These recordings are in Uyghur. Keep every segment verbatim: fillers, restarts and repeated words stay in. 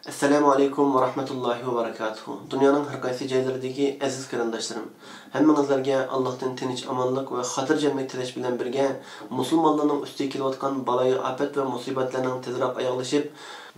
ئەسسالامۇ ئەلەيكۇم ۋە رەھمەتۇللاھى ۋە بەرىكاتۇھۇ. دۇنيانىڭ ھەر قايسى جايلىرىدىكى ئەزىز قېرىنداشلىرىم، ھەممىڭىزلەرگە ئاللاھتىن تىنچ-ئامانلىق ۋە خاتىرجەملىك تىلەش بىلەن بىرگە، مۇسۇلمانلارنىڭ ئۈستىگە كېلىۋاتقان بالايىئاپەت ۋە مۇسىبەتلەرنىڭ تېزراق ئاياغلىشىپ،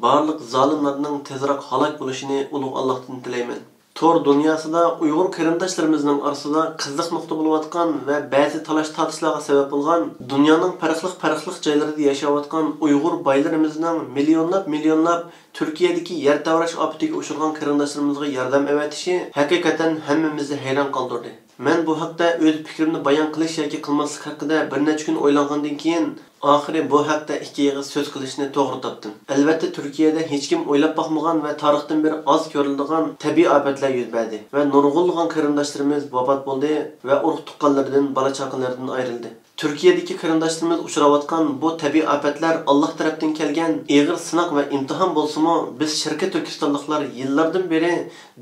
بارلىق زالىملارنىڭ تېزراق ھالاك بولۇشىنى ئۇلۇغ ئاللاھتىن تىلەيمەن. تور دۇنياسىدا ئۇيغۇر قېرىنداشلىرىمىزنىڭ ئارىسىدا قىزىق نۇقتا بولۇۋاتقان ۋە بەزى تالاش-تارتىشلارغا سەۋەب بولغان، دۇنيانىڭ پەرقلىق-پەرقلىق جايلىرىدا ياشاۋاتقان ئۇيغۇر بايلىرىمىزنىڭ مىليونلاپ-مىليونلاپ تۈركىيەدىكى يەر تەۋرەش ئاپىتىگە ئۇچرىغان قېرىنداشلىرىمىزغا ياردەم ئەۋەتىشى ھەقىقەتەن ھەممىمىزنى ھەيران قالدۇردى. مەن بۇ ھەقتە ئۆز پىكرىمنى بايان قىلىش ياكى قىلماسلىق ھەققىدە بىر نەچچە كۈن ئويلانغاندىن كېيىن، ئاخىرى بۇ ھەقتە ئىككى ئېغىز سۆز قىلىشنى توغرا تاپتىم. ئەلۋەتتە، تۈركىيەدە ھېچكىم ئويلاپ باقمىغان ۋە تارىختىن بېرى ئاز كۆرۈلىدىغان تەبىئىي ئاپەتلەر يۈز بەردى ۋە نۇرغۇنلىغان قېرىنداشلىرىمىز ۋاپات بولدى ۋە ئۇرۇق-تۇغقانلىرىدىن، بالا-چاقىلىرىدىن ئايرىلدى. تۈركىيەدىكى قېرىنداشلىرىمىز ئۇچراۋاتقان بۇ تەبىئىي ئاپەتلەر ئاللاھ تەرەپتىن كەلگەن ئېغىر سىناق ۋە ئىمتىھان بولسىمۇ، بىز شەرقىي تۈركىستانلىقلار يىللاردىن بېرى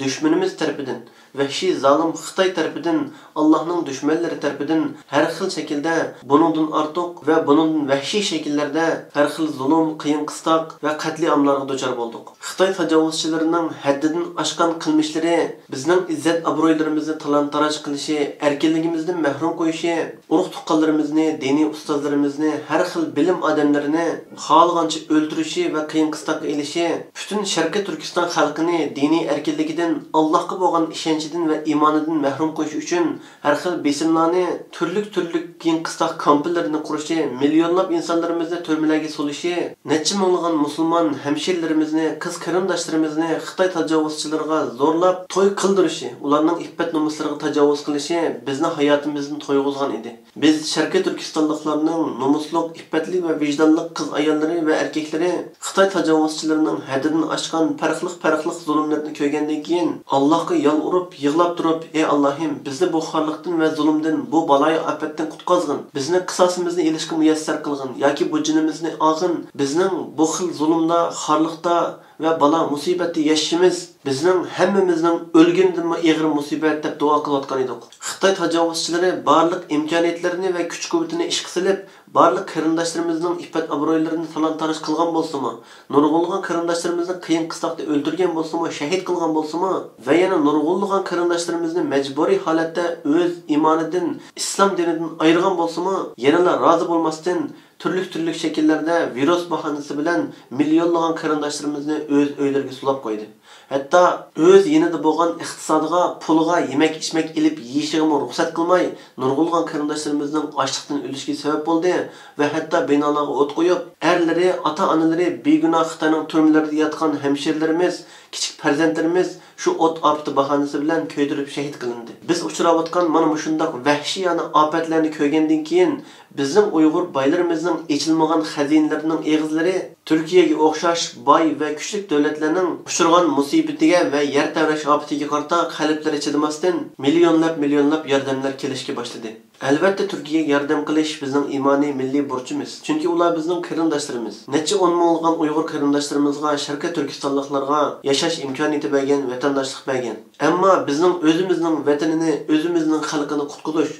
دۈشمىنىمىز تەرىپىدىن، ۋەھشىي زالىم خىتاي تەرىپىدىن، ئاللاھنىڭ دۈشمەنلىرى تەرىپىدىن ھەر خىل شەكىلدە بۇنىڭدىن ئارتۇق ۋە بۇنىڭدىن ۋەھشىي شەكىللەردە ھەر خىل زۇلۇم، قىيىن-قىستاق ۋە قەتلىئاملارغا دۇچار بولدۇق. خىتاي تاجاۋۇزچىلىرىنىڭ ھەددىدىن ئاشقان قىلمىشلىرى بىزنىڭ ئىززەت-ئابرۇيلىرىمىزنى تالان-تاراج قىلىشى، ئەركىنلىكىمىزدىن مەھرۇم قويۇشى، ئۇرۇق-تۇغقانلىرىمىزنى، دىنىي ئۇستازلىرىمىزنى، ھەر خىل بىلىم ئادەملىرىنى خالىغانچە ئۆلتۈرۈشى ۋە قىيىن-قىستاققا ئېلىشى پۈتۈن شەرقىي تۈركىستان خەلقىنى دىنىي ئەركىنلىكىدىن، ئاللاھقا بولغان ئىشەنچىدىن ۋە ئىمانىدىن مەھرۇم قويۇش ئۈچۈن ھەر خىل بېسىملارنى، تۈرلۈك-تۈرلۈك قىيىن-قىستاق كامپلىرىنى قۇرۇشى، مىليونلاپ ئىنسانلىرىمىزنى تۈرمىلەرگە سولىشى، نەچچە مىڭلىغان مۇسۇلمان ھەمشىرىلىرىمىزنى، قىز قېرىنداشلىرىمىزنى خىتاي تاجاۋۇزچىلىرىغا زورلاپ توي قىلدۇرۇشى، ئۇلارنىڭ ئىپپەت نومۇسلىرىغا تاجاۋۇز قىلىشى بىزنى ھاياتىمىزدىن تويغۇزغان ئىدى. بىز شەرقىي تۈركىستانلىقلارنىڭ نومۇسلۇق، ئىپپەتلىك ۋە ۋىجدانلىق قىز ئاياللىرى ۋە ئەركەكلىرى خىتاي تاجاۋۇزچىلىرىنىڭ ھەددىدىن ئاشقان پەرقلىق-پەرقلىق زۇلۇملىرىنى كۆرگەندىن كېيىن، ئاللاھقا يالۋۇرۇپ، يىغلاپ تۇرۇپ، ئى ئاللاھىم، بىزنى بۇ خارلىقتىن ۋە زۇلۇمدىن، بۇ بالايىئاپەتتىن قۇتقازغىن، بىزنى قىساسىمىزنى ئېلىشقا مۇيەسسەر قىلغىن ياكى بۇ جېنىمىزنى ئالغىن، بىزنىڭ بۇ خىل زۇلۇمدا، خارلىقتا ۋە بالا مۇسىبەتتە ياشىشىمىز بىزنىڭ ھەممىمىزنىڭ ئۆلگىنىدىنمۇ ئېغىر مۇسىبەت، دەپ دۇئا قىلىۋاتقان ئىدۇق. خىتاي تاجاۋۇزچىلىرى بارلىق ئىمكانىيەتلىرىنى ۋە كۈچ-قۇۋۋىتىنى ئىشقا سېلىپ، بارلىق قېرىنداشلىرىمىزنىڭ ئىپپەت-ئابرۇيلىرىنى تالان-تاراج قىلغان بولسىمۇ، نۇرغۇنلىغان قېرىنداشلىرىمىزنى قىيىن-قىستاقتا ئۆلتۈرگەن بولسىمۇ، شەھىت قىلغان بولسىمۇ ۋە يەنە نۇرغۇنلىغان قېرىنداشلىرىمىزنى مەجبۇرىي ھالەتتە ئۆز ئىمانىدىن، ئىسلام دىنىدىن ئايرىغان بولسىمۇ، يەنىلا رازى بولماستىن، تۈرلۈك-تۈرلۈك شەكىللەردە ۋىرۇس باھانىسى بىلەن مىليونلىغان قېرىنداشلىرىمىزنى ئۆز ئۆيلىرىگە سولاپ قويدى. ھەتتا ئۆز يېنىدا بولغان ئىقتىسادىغا، پۇلىغا يېمەك-ئىچمەك ئېلىپ يېيىشىگىمۇ رۇخسەت قىلماي، نۇرغۇنلىغان قېرىنداشلىرىمىزنىڭ ئاچلىقتىن ئۆلۈشىگە سەۋەب بولدى ۋە ھەتتا بىنالارغا ئوت قويۇپ، ئەرلىرى، ئاتا-ئانىلىرى بىگۇناھ خىتاينىڭ تۈرمىلىرىدە ياتقان ھەمشىرىلىرىمىز، كىچىك پەرزەنتلىرىمىز شۇ ئوت ئاپىتى باھانىسى بىلەن كۆيدۈرۈپ شەھىت قىلىندى. بىز ئۇچراۋاتقان مانا مۇشۇنداق ۋەھشىيانە ئاپەتلەرنى كۆرگەندىن كېيىن، بىزنىڭ ئۇيغۇر بايلىرىمىزنىڭ ئېچىلمىغان خەزىنىلىرىنىڭ ئېغىزلىرى تۈركىيەگە ئوخشاش باي ۋە كۈچلۈك دۆلەتلەرنىڭ ئۇچرىغان مۇسىبىتىگە ۋە يەر تەۋرەش ئاپىتىگە قارىتا قەلبلىرى چىدىماستىن، مىليونلاپ، مىليونلاپ ياردەملەر كېلىشكە باشلىدى. ئەلۋەتتە، تۈركىيەگە ياردەم قىلىش بىزنىڭ ئىمانىي مىللىي بۇرچىمىز. چۈنكى ئۇلار بىزنىڭ قېرىنداشلىرىمىز. نەچچە ئون مىڭلىغان ئۇيغۇر قېرىنداشلىرىمىزغا، شەرقىي تۈركىستانلىقلارغا ياشاش ئىمكانىيىتى بەرگەن، ۋەتەنداشلىق بەرگەن. ئەمما بىزنىڭ ئۆزىمىزنىڭ ۋەتىنىنى، ئۆزىمىزنىڭ خەلقىنى قۇتقۇزۇش،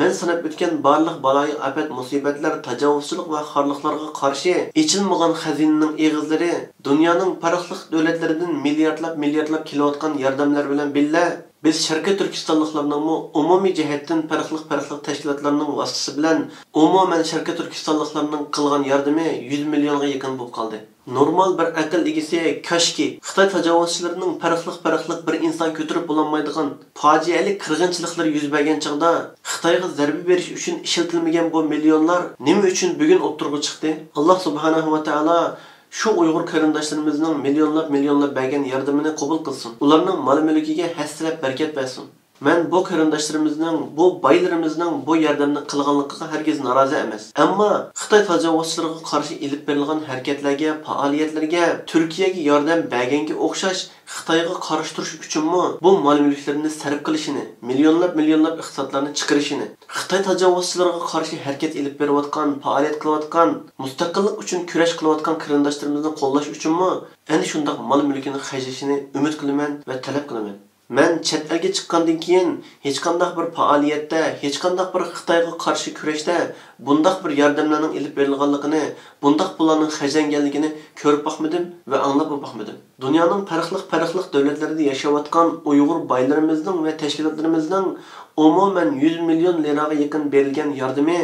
مەن ساناپ ئۆتكەن بارلىق بالايىئاپەت، مۇسىبەتلەر، تاجاۋۇزچىلىق ۋە خارلىقلارغا قارشى ئېچىلمىغان خەزىنىنىڭ ئېغىزلىرى، دۇنيانىڭ پەرقلىق دۆلەتلىرىدىن مىلياردلاپ، مىلياردلاپ كېلىۋاتقان ياردەملەر بىلەن بىللە، بىز شەرقىي تۈركىستانلىقلارنىڭمۇ ئومۇمىي جەھەتتىن پەرقلىق-پەرقلىق تەشكىلاتلارنىڭ ۋاسىتىسى بىلەن ئومۇمەن شەرقىي تۈركىستانلىقلارنىڭ قىلغان ياردىمى يۈز مىليونغا يېقىن بولۇپ قالدى. نورمال بىر ئەقىل ئىگىسى كاشكى، خىتاي تاجاۋۇزچىلىرىنىڭ پەرقلىق-پەرقلىق بىر ئىنسان كۆتۈرۈپ بولالمايدىغان پاجىئەلىك قىرغىنچىلىقلىرى يۈز بەرگەن چاغدا خىتايغا زەربە بېرىش ئۈچۈن ئىشلىتىلمىگەن بۇ مىليونلار نېمە ئۈچۈن بۈگۈن ئوتتۇرىغا چىقتى؟ ئاللا سۇبھانەھۇ ۋە تائالا شۇ ئۇيغۇر قېرىنداشلىرىمىزنىڭ مىليونلاپ، مىليونلاپ بەرگەن ياردىمىنى قوبۇل قىلسۇن. ئۇلارنىڭ مال-مۈلكىگە ھەسسىلەپ بەرىكەت بەرسۇن. مەن بۇ قېرىنداشلىرىمىزنىڭ، بۇ بايلىرىمىزنىڭ بۇ ياردەمنى قىلغانلىقىغا ھەرگىز نارازى ئەمەس. ئەمما خىتاي تاجاۋۇزچىلىرىغا قارشى ئېلىپ بېرىلغان ھەرىكەتلەرگە، پائالىيەتلەرگە، تۈركىيەگە ياردەم بەرگەنگە ئوخشاش خىتايغا قارشى تۇرۇش ئۈچۈنمۇ بۇ مال-مۈلۈكلىرىنى سەرپ قىلىشىنى، مىليونلاپ، مىليونلاپ ئىقتىسادلارنى چىقىرىشىنى، خىتاي تاجاۋۇزچىلىرىغا قارشى ھەرىكەت ئېلىپ بېرىۋاتقان، پائالىيەت قىلىۋاتقان، مۇستەقىللىق ئۈچۈن كۈرەش قىلىۋاتقان قېرىنداشلىرىمىزنى قوللاش ئۈچۈنمۇ ئەنە شۇنداق مال-مۈلكىنى خەجلىشىنى ئۈمىد قىلىمەن ۋە تەلەپ قىلىمەن. مەن چەت ئەلگە چىققاندىن كېيىن ھېچقانداق بىر پائالىيەتتە، ھېچقانداق بىر خىتايغا قارشى كۈرەشتە بۇنداق بىر ياردەملەرنىڭ ئېلىپ بېرىلغانلىقىنى، بۇنداق پۇللارنىڭ خەجلەنگەنلىكىنى كۆرۈپ باقمىدىم ۋە ئاڭلاپمۇ باقمىدىم. دۇنيانىڭ پەرقلىق-پەرقلىق دۆلەتلىرىدە ياشاۋاتقان ئۇيغۇر بايلىرىمىزنىڭ ۋە تەشكىلاتلىرىمىزنىڭ ئومۇمەن يۈز مىليون لىراغا يېقىن بېرىلگەن ياردىمى،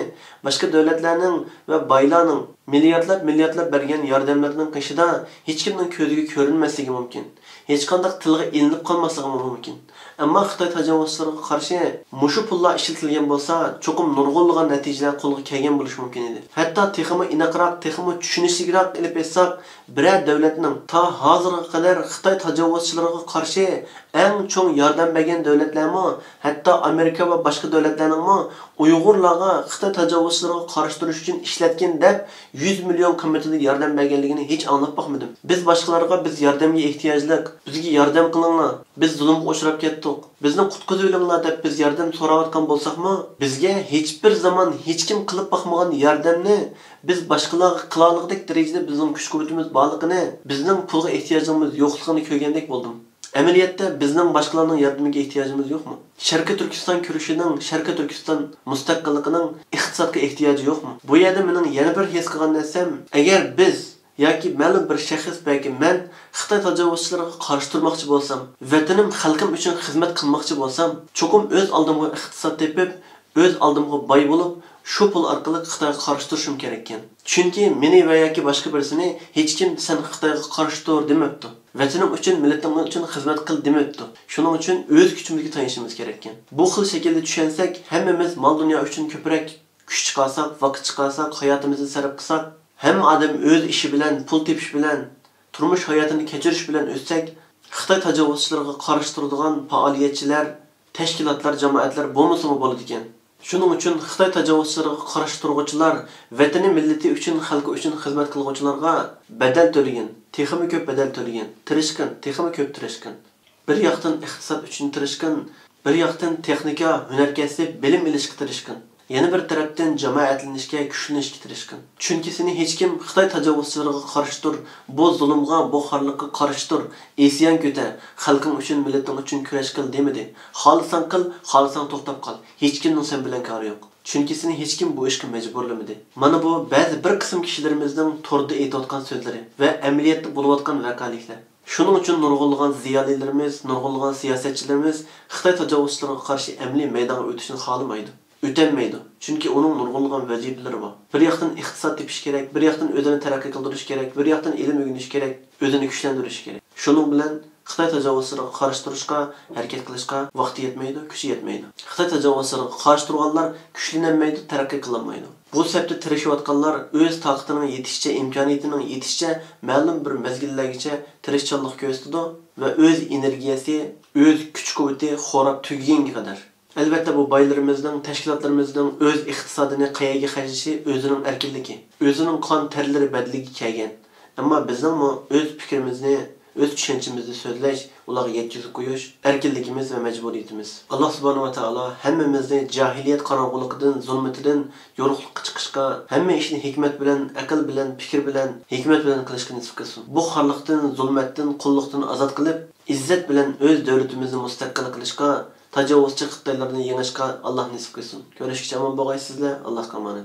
باشقا دۆلەتلەرنىڭ ۋە بايلارنىڭ مىلياردلاپ، مىلياردلاپ بەرگەن ياردەملىرىنىڭ قېشىدا ھېچكىمنىڭ كۆزىگە كۆرۈنمەسلىكى مۇمكىن. ھېچقانداق تىلغا ئېلىنىپ قالماسلىقىمۇ مۇمكىن. ئەمما خىتاي تاجاۋۇزچىلىرىغا قارشى مۇشۇ پۇللار ئىشلىتىلگەن بولسا، چوقۇم نۇرغۇنلىغان نەتىجىلەر قولغا كەلگەن بولۇشى مۇمكىن ئىدى. ھەتتا تېخىمۇ ئېنىقراق، تېخىمۇ چۈشىنىشلىكرەك ئېلىپ ئېيتساق، بىرەر دۆلەتنىڭ تا ھازىرغا قەدەر خىتاي تاجاۋۇزچىلىرىغا قارشى ئەڭ چوڭ ياردەم بەرگەن دۆلەتلەرمۇ، ھەتتا ئامېرىكا ۋە باشقا دۆلەتلەرنىڭمۇ ئۇيغۇرلارغا خىتاي تاجاۋۇزچىلىرىغا قارشى تۇرۇش ئۈچۈن ئىشلەتكىن دەپ، يۈز مىليون قىممىتىدە ياردەم بەرگەنلىكىنى ھېچ ئاڭلاپ باقمىدىم. بىز باشقىلارغا، بىز ياردەمگە ئېھتىياجلىق، بىزگە ياردەم قىلىڭلار، بىز زۇلۇمغا ئۇچراپ كەتتۇق، بىزنى قۇتقۇزۇۋېلىڭلار دەپ بىز ياردەم سوراۋاتقان بولساقمۇ، بىزگە ھېچبىر زامان ھېچكىم قىلىپ باقمىغان ياردەمنى بىز باشقىلارغا قىلالىغۇدەك دەرىجىدە بىزنىڭ كۈچ-قۇۋۋىتىمىز بارلىقىنى، بىزنىڭ پۇلغا ئېھتىياجىمىز يوقلۇقىنى كۆرگەندەك بولدۇم. ئەمەلىيەتتە بىزنىڭ باشقىلارنىڭ ياردىمىگە ئېھتىياجىمىز يوقمۇ؟ شەرقىي تۈركىستان كۈرىشىنىڭ، شەرقىي تۈركىستان مۇستەقىللىقىنىڭ ئىقتىسادقا ئېھتىياجى يوقمۇ؟ بۇ يەردە مېنىڭ يەنە بىر ھېس قىلغان نەرسەم، ئەگەر بىز ياكى مەلۇم بىر شەخس، بەلكى مەن خىتاي تاجاۋۇزچىلىرىغا قارشى تۇرماقچى بولسام، ۋەتىنىم، خەلقىم ئۈچۈن خىزمەت قىلماقچى بولسام، چوقۇم ئۆز ئالدىمغا ئىقتىساد تېپىپ، ئۆز ئالدىمغا باي بولۇپ، شۇ پۇل ئارقىلىق خىتايغا قارشى تۇرۇشۇم كېرەككەن. چۈنكى مېنى ۋە ياكى باشقا بىرسىنى ھېچكىم «سەن خىتايغا قارشى تۇر» دېمەپتۇ. ۋەتىنىڭ ئۈچۈن، مىللىتىڭ ئۈچۈن خىزمەت قىل دېمەپتۇ. شۇنىڭ ئۈچۈن ئۆز كۈچىمىزگە تايىنىشىمىز كېرەككەن. بۇ خىل شەكىلدە چۈشەنسەك، ھەممىمىز مال-دۇنيا ئۈچۈن كۆپرەك كۈچ چىقارساق، ۋاقىت چىقارساق، ھاياتىمىزنى سەرپ قىلساق، ھەممە ئادەم ئۆز ئىشى بىلەن، پۇل تېپىش بىلەن، تۇرمۇش ھاياتىنى كەچۈرۈش بىلەن ئۆتسەك، خىتاي تاجاۋۇزچىلىرىغا قارشى تۇرىدىغان پائالىيەتچىلەر، تەشكىلاتلار، جامائەتلەر بولمىسىمۇ بولىدىكەن. شۇنىڭ ئۈچۈن خىتاي تاجاۋۇزچىلىرىغا قارشى تۇرغۇچىلار، ۋەتىنى، مىللىتى ئۈچۈن، خەلقى ئۈچۈن خىزمەت قىلغۇچىلارغا بەدەل تۆلىگىن، تېخىمۇ كۆپ بەدەل تۆلىگىن، تىرىشقىن، تېخىمۇ كۆپ تىرىشقىن. بىر ياقتىن ئىقتىساد ئۈچۈن تىرىشقىن، بىر ياقتىن تېخنىكا، ھۈنەر كەسىپ، بىلىم ئېلىشقا تىرىشقىن. يەنە بىر تەرەپتىن جامائەتلىنىشكە، كۈچلىنىشكە تىرىشقىن. چۈنكى سېنى ھېچكىم «خىتاي تاجاۋۇزچىلىرىغا قارشى تۇر، بۇ زۇلۇمغا، بۇ خارلىققا قارشى تۇر، ئىسيان كۆتەر، خەلقىڭ ئۈچۈن، مىللىتىڭ ئۈچۈن كۈرەش قىل» دېمىدى. خالىساڭ قىل، خالىساڭ توختاپ قال. ھېچكىمنىڭ سەن بىلەن كارى يوق. چۈنكى سېنى ھېچكىم بۇ ئىشقا مەجبۇرلىمىدى. مانا بۇ بەزى بىر قىسىم كىشىلىرىمىزنىڭ توردا ئېيتىۋاتقان سۆزلىرى ۋە ئەمەلىيەتتە بولۇۋاتقان ۋەقەلىكلەر. شۇنىڭ ئۈچۈن نۇرغۇنلىغان زىيالىيلىرىمىز، نۇرغۇنلىغان سىياسەتچىلىرىمىز خىتاي تاجاۋۇزچىلىرىغا قارشى ئەمەلىي مەيدانغا ئۆتۈشنى خالىمايدۇ. ئۆتەلمەيدۇ. چۈنكى ئۇنىڭ نۇرغۇنلىغان ۋەزىپىلىرى بار. بىر ياقتىن ئىقتىساد تېپىش كېرەك، بىر ياقتىن ئۆزىنى تەرەققىي قىلدۇرۇش كېرەك، بىر ياقتىن ئىلىم ئۆگىنىش كېرەك، ئۆزىنى كۈچلەندۈرۈش كېرەك. شۇنىڭ بىلەن خىتاي تاجاۋۇزچىلىرىغا قارشى تۇرۇشقا ھەرىكەت قىلىشقا ۋاقتى يەتمەيدۇ، كۈچى يەتمەيدۇ. خىتاي تاجاۋۇزچىلىرىغا قارشى تۇرغانلار كۈچلىنەلمەيدۇ، تەرەققىي قىلالمايدۇ. بۇ سەپتە تىرىشىۋاتقانلار ئۆز تاقىتىنىڭ يېتىشىچە، ئىمكانىيىتىنىڭ يېتىشىچە مەلۇم بىر مەزگىللەرگىچە تىرىشچانلىق كۆرسىتىدۇ ۋە ئۆز ئېنېرگىيەسى، ئۆز كۈچ-قۇۋۋىتى خوراپ تۈگىگەنگە قەدەر. ئەلۋەتتە، بۇ بايلىرىمىزنىڭ، تەشكىلاتلىرىمىزنىڭ ئۆز ئىقتىسادىنى قەيەرگە خەجلىشى ئۆزىنىڭ ئەركىنلىكى، ئۆزىنىڭ قان تەرلىرى بەدىلىگە كەلگەن. ئەمما بىزنىڭمۇ ئۆز پىكرىمىزنى، ئۆز چۈشەنچىمىزنى سۆزلەش، ئۇلارغا يەتكۈزۈپ قويۇش ئەركىنلىكىمىز ۋە مەجبۇرىيىتىمىز. ئاللا سۇبھانەھۇ ۋە تائالا ھەممىمىزنى جاھىلىيەت قاراڭغۇلۇقىدىن، زۇلمىتىدىن يورۇقلۇققا چىقىشقا، ھەممە ئىشنى ھېكمەت بىلەن، ئەقىل بىلەن، پىكىر بىلەن، ھېكمەت بىلەن قىلىشقا نېسىپ قىلسۇن. بۇ خارلىقتىن، زۇلمەتتىن، قۇللۇقتىن ئازاد قىلىپ، ئىززەت بىلەن ئۆز دۆلىتىمىزنى مۇستەقىل قىلىشقا، تاجاۋۇزچى خىتايلارنى يېڭىشقا ئاللا نېسىپ قىلسۇن. كۆرۈشكىچە ئامان بولغايسىزلەر. ئاللاھقا ئامانەت.